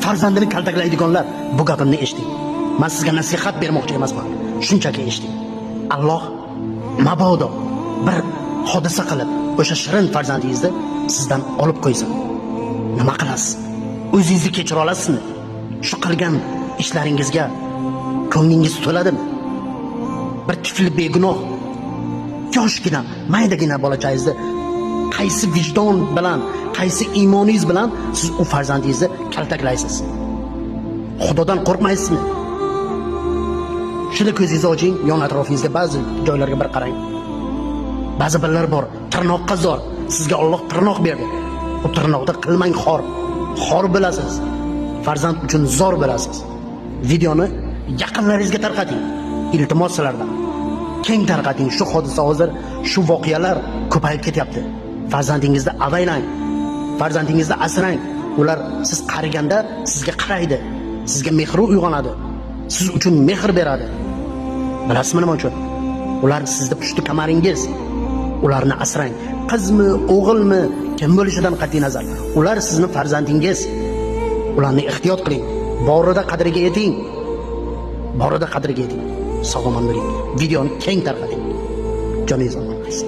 Farzandini kaltaklaydiganlar, bu gapimni eshiting. Man sizga nasihat bermoqchi emasman. Shunchaki eshiting. Alloh mabodo bir hodisa qilib o'sha shirin farzandingizni sizdan olib qo'ysa, nima qilasiz? O'zingizni kechira olasizmi? Shu qilgan ishlaringizga ko'nglingiz to'ladimi? Bir tifli begunoh yoshgina, maydagina bolachangizni qaysi vijdon bilan, qaysi iymoningiz bilan siz u farzandingizni kaltaklaysiz? Xudodan qo'rqmaysizmi? Shunda ko'zingizni oching, yon atrofingizga, ba'zi joylarga bir qarang. Ba'zi birlar bor, tirnoqqa zor. Sizga Alloh tirnoq berdi. U tirnoqda qilmang xor. Xor bo'lasiz. Farzand uchun zor bo'lasiz. Videoni yaqinlaringizga tarqating. Iltimos sizlardan. Keng tarqating. Shu hodisa, hozir shu voqealar ko'payib ketyapti. Farzandingizni avaylang. Farzandingizni asrang. Ular siz qariganda sizga qaraydi. Sizga mehri uyg'onadi. Siz uchun mehr beradi. Bilasizmi nima uchun? Ular sizni pushti kamaringiz. Ularni asrang. Qizmi, o'g'ilmi, kim bo'lishidan qat'iy nazar, ular sizni farzandingiz. Ularni ehtiyot qiling. Borida qadriga yeting. Borida qadriga yeting. Sog' omon bo'ling. Videoni keng tarqating. Joningiz omon bo'lsin.